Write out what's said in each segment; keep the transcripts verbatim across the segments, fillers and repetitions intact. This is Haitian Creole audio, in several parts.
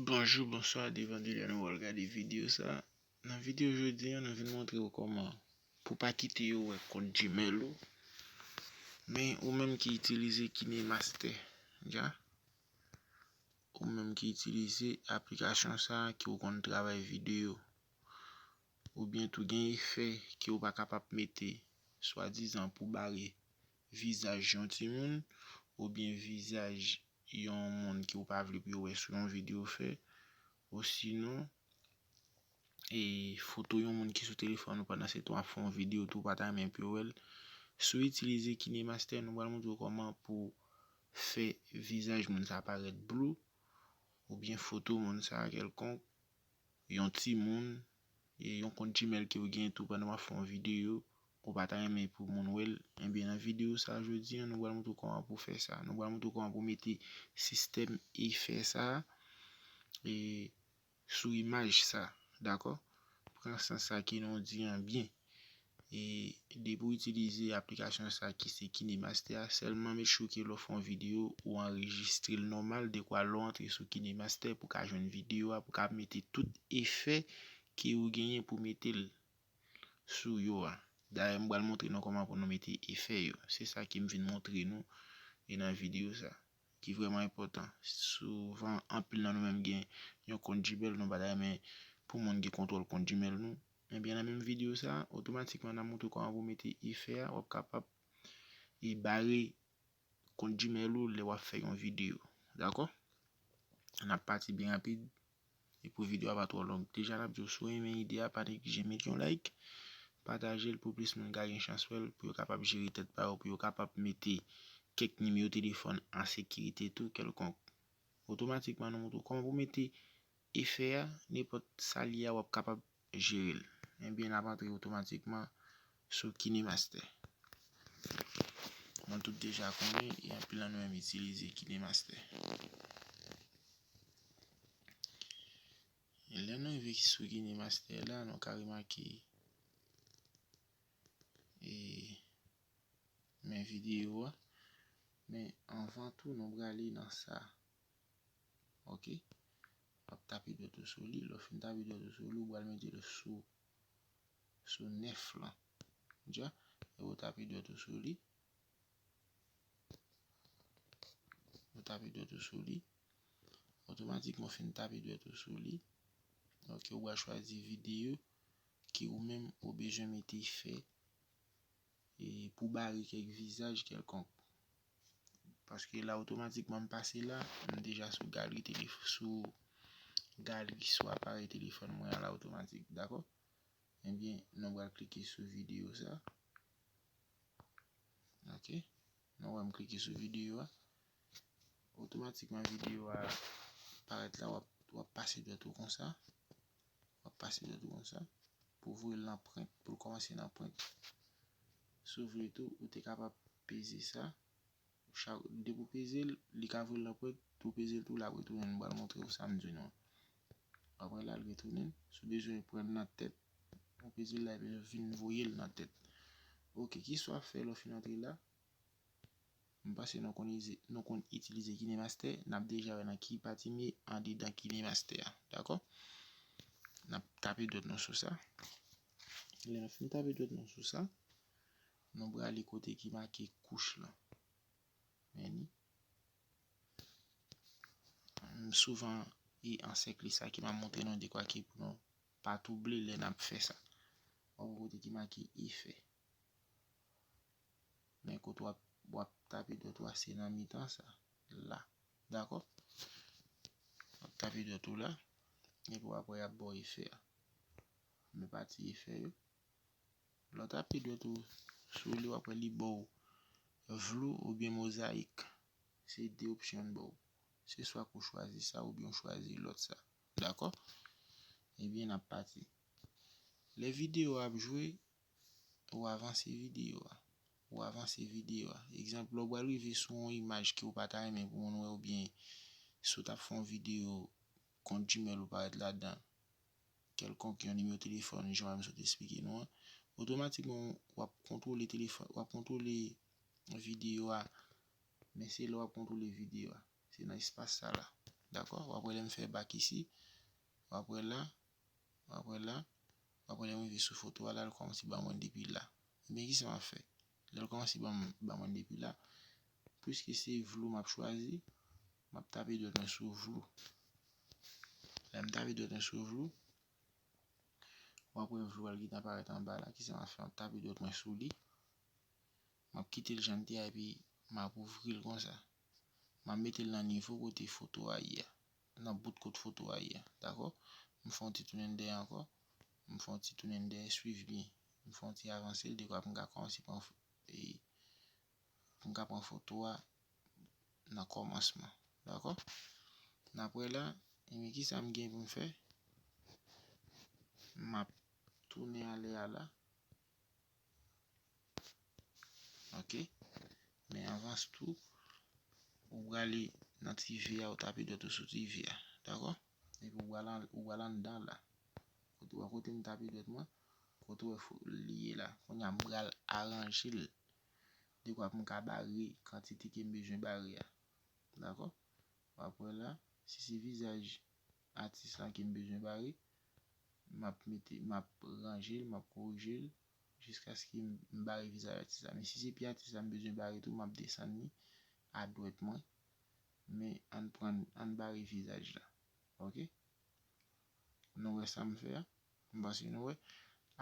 Bonjou, bonswa, devan de lè nou pral gade videyo sa. Nan videyo jodi a, nou vin montre w kòman pou pa kite yo wè kont Gmail ou. Men ou menm ki itilize KineMaster, dja. Ou menm ki itilize aplikasyon sa ki w konn travay videyo. Oubyen tou gen efè ke w pa kapab mete, swadizan pou bare vizaj yon timoun, oubyen vizaj yon moun ke w pa vle pou yo wè sou yon videyo w fè, osinon, e, foto yon moun ki sou telefòn ou pandan se tan w ap fè yon videyo tou, w pa ta renmen pou yo wè l. Si w itilize KineMaster, nou pral montre w kòman pou fè vizaj moun sa parèt blou, oubyen foto moun sa kèlkonk, yon timoun, e yon kont Gmail ke w gen tou pandan w ap fè yon videyo, ou pa ta renmen pou moun wè l, ebyen nan videyo sa jodi a, nou pral montre w kòman pou fè sa. Nou pral montre w kòman pou mete sistèm efè sa, e, sou imaj sa, dakò? Pran sans sa ke nou di an byen. E depi w itilize aplikasyon sa ki se KineMaster a, sèlman make sure ke lè w fè yon videyo, ou anrejistre l nòmal, dekwa lè w antre sou KineMaster pou w ka jwenn videyo a, pou w ka mete tout efè ke ou genyen pou mete l sou yo a. Dayè, m pral montre nou kòman pou nou mete efè yo. Se sa ke m vin montre nou e nan videyo sa, ki vrèman enpòtan. Souvan, anpil nan nou menm gen yon kont Gmail, nou pa ta renmen pou moun gen kontwòl kont Gmail nou. Ebyen, nan menm videyo sa, otomatikman, n ap montre w kòman pou mete efè a, w ap kapab e bare kont Gmail ou lè w ap fè yon videyo. Dakò? N ap pati byen rapid. E pou videyo a pa twò long. Deja, n ap di w, si w renmen ide a, pa neglije met yon like, pataje l pou plis moun ka gen chans wè l, pou yo kapab jere tèt pa yo, pou yo kapab mete kèk nimewo telefòn an sekirite tou, kèlkonk. Otomatikman, nou montre w kòman pou mete efè a, nenpòt sa l ye a, w ap kapab jere l. Ebyen, n ap antre otomatikman sou KineMaster. Nou tout deja konnen, e anpil nan nou menm itilize KineMaster. E lè nou rive sou KineMaster la, nou ka remake, e, men videyo a. Men anvan tou, nou prale nan sa. Ok? W ap tape dwèt ou sou li. Lè w fin tape dwèt ou sou li, ou pral mete l sou, sou nèf lan. Dja, e ou tape dwèt ou sou li. Ou tape dwèt ou sou li. Otomatikman, w fin tape dwèt ou sou li. Ok, ou pral chwazi videyo ke ou menm ou bezwen mete efè, e, pou bare kèk vizaj kèlkonk. Paske la, otomatikman, m pase la, m deja sou galri telef-, sou galri sou aparèy telefòn mwen an la otomatik, dakò? Ebyen, nou pral klike sou videyo sa. Ok. Nou wè m klike sou videyo a. Otomatikman, videyo a parèt la, w ap, w ap pase dwèt ou konsa. W ap pase dwèt ou konsa. Pou voye l nan pwent, pou l kòmanse nan pwent. Si w vle tou, ou te kapab peze sa. Chak, depi w peze l, li ka voye l nan pwent, tou peze l tou, l ap retounen. M pral montre w sa m di nou an. Apre la, l retounen. Si w bezwen pran l nan tèt, ou peze l la, epi l vin voye l nan tèt. Ok, kisa w ap fè lè w fin antre la? M panse nou konn izi-, nou konn itilize KineMaster, n ap deja wè nan ki pati m ye andedan KineMaster a, dakò? N ap tape dwèt nou sou sa. Lè nou fin tape dwèt nou sou sa, nou prale kote ki make kouch lan. Men li. M souvan e ansèkle sa ke m ap montre nou dekwa ke pou nou pa twouble lè n ap fè sa. W ap wè kote ki make efè. Men kote w ap, w ap tape dwèt ou a, se nan mitan sa, la. Dakò? W ap tape dwèt ou la, epi w ap wè y ap ba w efè a. Men pati efè yo. Lè w tape dwèt ou sou li, w ap wè li ba w vlou oubyen mozayik. Se de opsyon l ba w. Se swa ke w chwazi sa oubyen w chwazi lòt sa. Dakò? Ebyen, n ap pati. Lè videyo a ap jwe, ou avanse videyo a. Ou avanse videyo a. Egzanp, lè w pral rive sou yon imaj ke w pa ta renmen pou moun wè oubyen si w t ap fè yon videyo, kont Gmail ou parèt ladan, kèlkonk yon nimewo telefòn, jan m sot esplike nou an, otomatikman w ap kontwole telefòn, w ap kontwole videyo a, men se lè w ap kontwole videyo a. Se nan espas sa la. Dakò? W ap wè lè m fè bak isi, w ap wè la, w ap wè la, w ap wè lè m rive sou foto a la, l kòmanse ban mwen depi la. Ebyen, kisa m ap fè? Lè l kòmanse ban m, ban mwen depi la, piske se vlou m ap chwazi, m ap tape dwèt mwen sou vlou. Lè m tape dwèt mwen sou vlou, w ap wè vlou a l gentan parèt anba la. Kisa m ap fè? M ap tape dwèt mwen sou li. M ap kite l jan l te a epi m ap ouvri l konsa. M ap mete l nan nivo kote foto a ye a, nan bout kot foto a ye a, dakò? M fè yon ti tounen dèyè ankò. M fè yon ti tounen dèyè, swiv byen. M fè yon ti avanse l, dekwa pou m ka kòmanse pran fo-, e, pou m ka pran foto a nan kòmansman, dakò? N ap wè la, ebyen, kisa m gen pou m fè? M ap tounen anlè a la. Ok. Men anvan tou, ou prale nan ti V a, ou tape dwèt ou sou ti V a. Dakò? Epi ou pral an-, ou pral anndan la. Kote, ou wè kote m tape dwèt mwen, kote ou wè fo-, li ye la. Kounye a m pral aranje l. Dekwa pou m ka bare kantite ke m bezwen bare a. Dakò? W ap wè la, si se vizaj atis la ke m bezwen bare, m ap mete, m ap ranje l, m ap korije l, jiskaske m, m bare vizaj atis la. Men si se pye atis la m bezwen bare tou, m ap desann li a dwèt mwen. Men ann pran, ann bare vizaj la. Ok? Nou wè sa m fè a? M panse nou wè.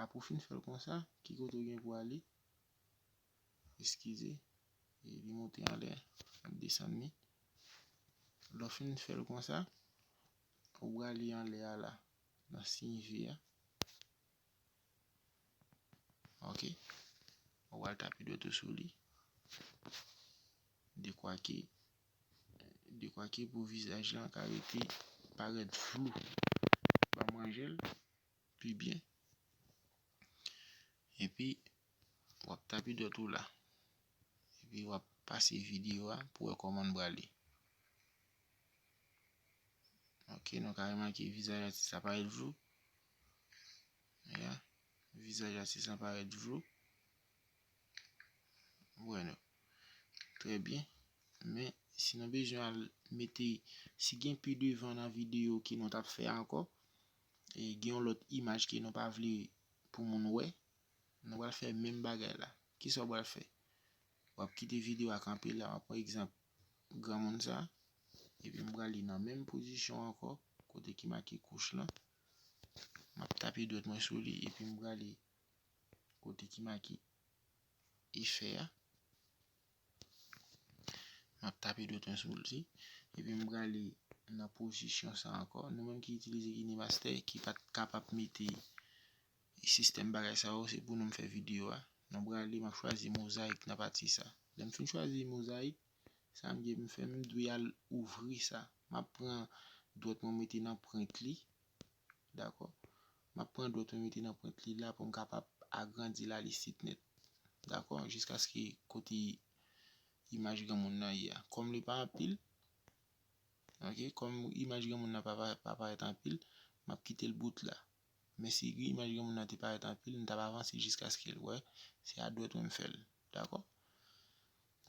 Apre w fin fè l konsa, ki kote w gen pou ale? Eskize. E li monte anlè, m ap desann li. Lè w fin fè l konsa, ou prale anlè a la, nan siy V a. Ok. Ou pral tape dwèt ou sou li. Dekwa ke, dekwa ke pou vizaj lan ka rete parèt flou. Ban m ranje l pi byen. Epi, w ap tape dwèt ou la. Epi, w ap pase videyo a pou wè kòman n prale. Ok, nou ka remake vizaj atis la parèt flou. Ya, vizaj atis la parèt flou. Bueno. Trè byen. Men, si nou bezwen al mete, si gen pi devan nan videyo ke nou t ap fè ankò, e gen yon lòt imaj ke nou pa vle pou moun wè, nou pral fè menm bagay la. Kisa w pral fè? W ap kite videyo a kanpe la, w ap pran egzanp granmoun sa, epi m prale nan menm pozisyon ankò, kote ki make kouch lan. M ap tape dwèt mwen sou li, epi m prale kote ki make efè a. M ap tape dwèt mwen sou li, epi m prale nan pozisyon sa ankò. Nou menm ki itilize KineMaster, ki pa t kapab mete sistèm bagay sa yo, se pou nou m fè videyo a. Nou prale, m ap chwazi mozayik nan pati sa. Lè m fin chwazi mozayik, sa m gen pou m fè, m dwe al ouvri sa. M ap pran dwèt mwen mete nan pwent li. Dakò? M ap pran dwèt mwen mete nan pwent li la pou m kapab agrandi l ale sit nèt. Dakò? Jiskaske kote imaj granmoun nan ye a. Kòm li pa anpil, ok, kòm imaj granmoun nan pa, pa, pa parèt anpil, m ap kite l bout la. Men si imaj granmoun nan te parèt anpil, m t ap avanse jiskaske l wè se a dwèt mwen m fè l. Dakò?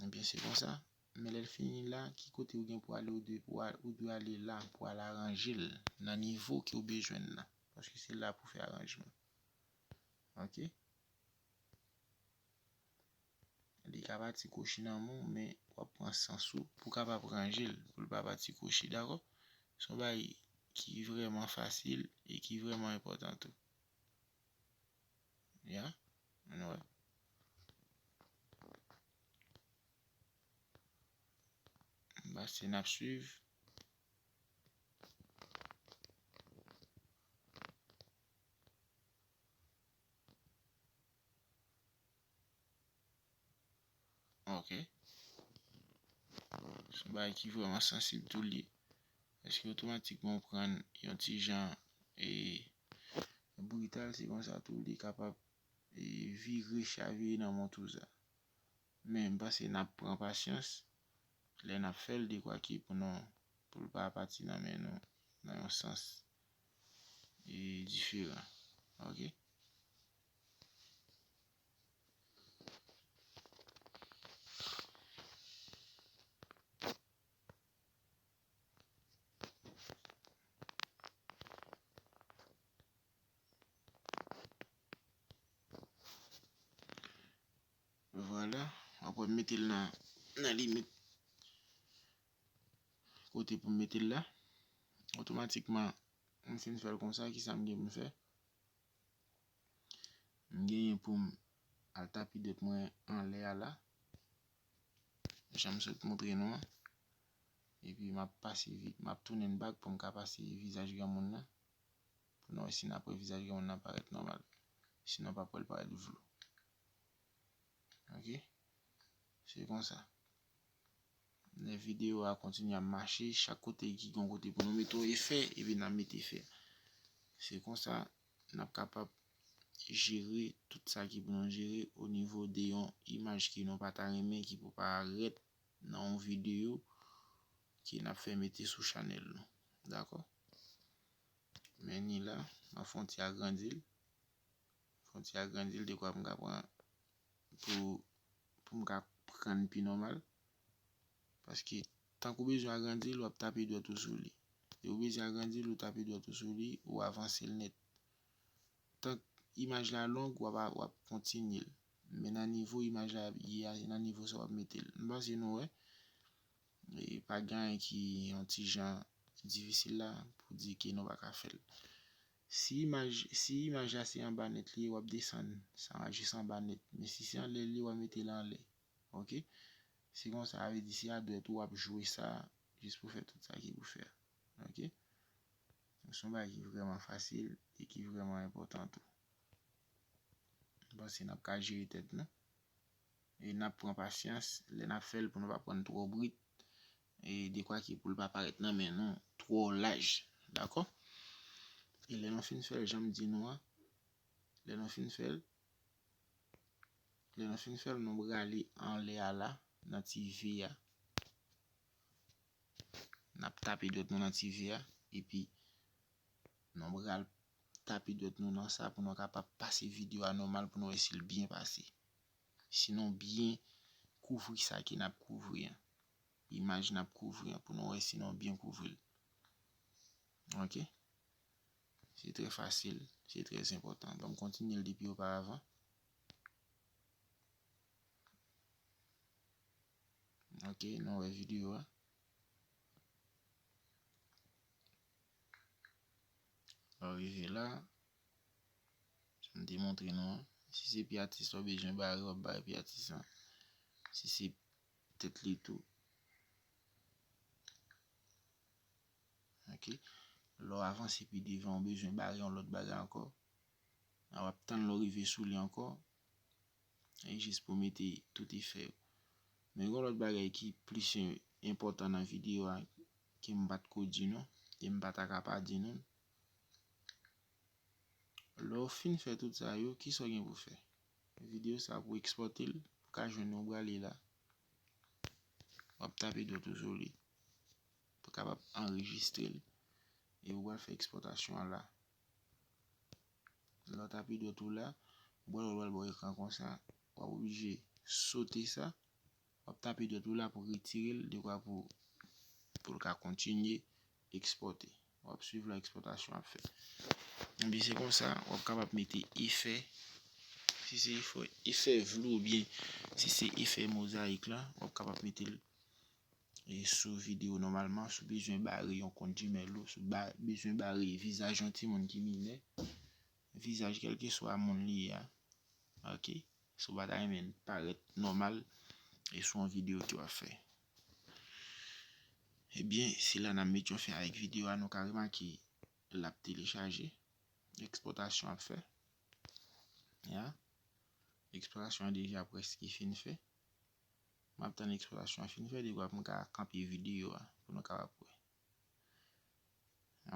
Ebyen, se konsa. Men lè l fini la, ki kote ou gen pou ale? Ou dwe, pou al-, ou dwe ale la pou al aranje l nan nivo ke w bezwen l la. Paske se la pou fè aranjman. Ok? Li ka pati kwochi nan men w, men w ap pran sans ou pou w kapab ranje l, pou l pa pati kwochi, dakò? Se yon bagay ki vrèman fasil e ki vrèman enpòtan tou. Ya, ann wè. M panse n ap swiv. Ok. Se yon bagay ki vrèman sansib tou li. Paske otomatikman ou pran yon ti jan e brital, se konsa tou li kapab e vire chavire nan men w tou sa. Men m panse n ap pran pasyans lè n ap fè l, dekwa ke pou nou, pou l pa pati nan men nou nan yon sans e diferan. Ok? M mete l nan, nan limit kote pou m mete l la. Otomatikman, m fin fè l konsa, kisa m gen pou m fè? M genyen pou m al tapidwèt mwen anlè a la. Jan m sot montre nou an. Epi m ap pase vi-, m ap tounen bak pou m ka pase vizaj granmoun nan. Pou nou wè si n ap wè vizaj granmoun nan parèt nòmal. Sinon, p ap wè l parèt vlou. Ok? Se konsa. Lè videyo a kontinye ap mache, chak kote ki gen yon kote pou nou mete yon efè, epi n ap mete efè. Se konsa, n ap kapab jere tout sa ki pou nou jere o nivo de yon imaj ke nou pa ta renmen ki pou parèt nan yon videyo ke n ap fè mete sou chanèl nou. Dakò? Men ni la, m ap fè yon ti agrandi l. Fè yon ti agrandi l, dekwa m ka pran pou, pou m ka pran l pi nòmal. Paske tank ou bezwen agrandi l, w ap tape dwèt ou sou li. E ou bezwen agrandi l, ou tape dwèt ou sou li, ou avanse l nèt. Tank imaj la long, w ap, w ap kontinye l. Men nan nivo imaj la ye a, se nan nivo sa w ap mete l. M panse nou wè. E pa gen anyen ki yon ti jan difisil la pou di ke nou pa ka fè l. Si imaj, si imaj la se anba nèt li ye, w ap desann sa jis anba nèt. Men si se anlè li, w ap mete l anlè. Ok? Se konsa, sa vle di se a dwèt ou w ap jwe sa jis pou fè tout sa ki pou fè. Ok? Donk, se yon bagay ki vrèman fasil e ki vrèman enpòtan tou. M panse n ap ka jere tèt nou. E n ap pran pasyans lè n ap fè l pou nou pa pran l twò brit. E dekwa ke pou l pa parèt nan men nou twò laj. Dakò? E lè nou fin fè l, jan m di nou an, lè nou fin fè l, lè nou fin fè l, nou prale anlè a la, nan ti V a. N ap tape dwèt nou nan ti V a, epi nou pral tape dwèt nou nan sa pou nou kapab pase videyo a nòmal pou nou wè si l byen pase. Si nou byen kouvri sa ke n ap kouvri an. Imaj n ap kouvri an pou nou wè si nou byen kouvri l. Ok? Se trè fasil, se trè enpòtan. Ban m kontinye l depi oparavan. Ok, nou wè videyo a. Lè w rive la, jan m te montre nou an, si se pye atis la w bezwen bare, w ap bare pye atis lan. Si se tèt li tou. Ok. Lè w avanse pi devan, ou bezwen bare yon lòt bagay ankò. W ap tann lè w rive sou li ankò. E jis pou mete tout efè yo. Men gen yon lòt bagay ki plis enpòtan nan videyo a, ke m pa t ko di nou, ke m pa ta ka pa di nou. Lè w fin fè tout sa yo, kisa w gen pou fè? Videyo sa pou w ekspòte l, pou w ka jwenn yon brale la. W ap tape dwèt ou sou li. Pou w kapab anrejistre l. E ou pral fè ekspòtasyon an la. Lè w tape dwèt ou la, ou pral wè l pral ba w ekran konsa. W ap oblije sote sa. W ap tape dwèt ou la pou retire l, dekwa pou, pou l ka kontinye ekspòte. W ap swiv la ekspòtasyon ap fè. Ebyen, se konsa, w ap kapab mete efè. Si se efè, efè vlou oubyen si se efè mozayik la, w ap kapab mete l, e, sou videyo nòmalman. Si w bezwen bare yon kont Gmail ou, si w ba-, bezwen bare vizaj yon timoun ki minè, vizaj kèlkeswa moun li ye a, ok? Si w pa ta renmen l parèt nòmal, e sou yon videyo ke w ap fè. Ebyen, se la n ap met yon fen avèk videyo a, nou ka remake l ap telechaje, ekspòtasyon ap fè. Ya. Ekspòtasyon an deja prèske fin fè. M ap tann ekspòtasyon an fin fè, dekwa pou m ka kanpe videyo a, pou nou kapab wè.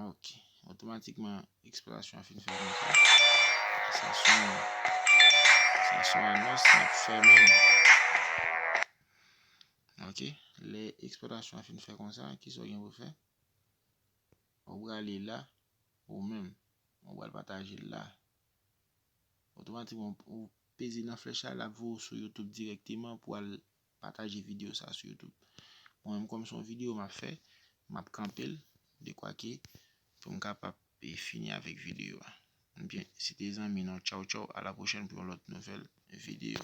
Ok. Otomatikman, ekspòtasyon an fin fè konsa. Sa se yon, sa se yon anons, n ap fèmen l. Ok. Lè ekspòtasyon an fin fè konsa, kisa w gen pou fè? Ou prale la, ou menm, ou pral pataje l la. Otomatikman, ou peze nan flèch la, l ap voye w sou YouTube dirèkteman pou al pataje videyo sa sou YouTube. Mwen menm, kòm se yon videyo m ap fè, m ap kanpe l, dekwa ke pou m kapab, e, fini avèk videyo a. Ebyen, se te zanmi nou, tchaw, tchaw, a la pwochèn pou yon lòt nouvèl videyo.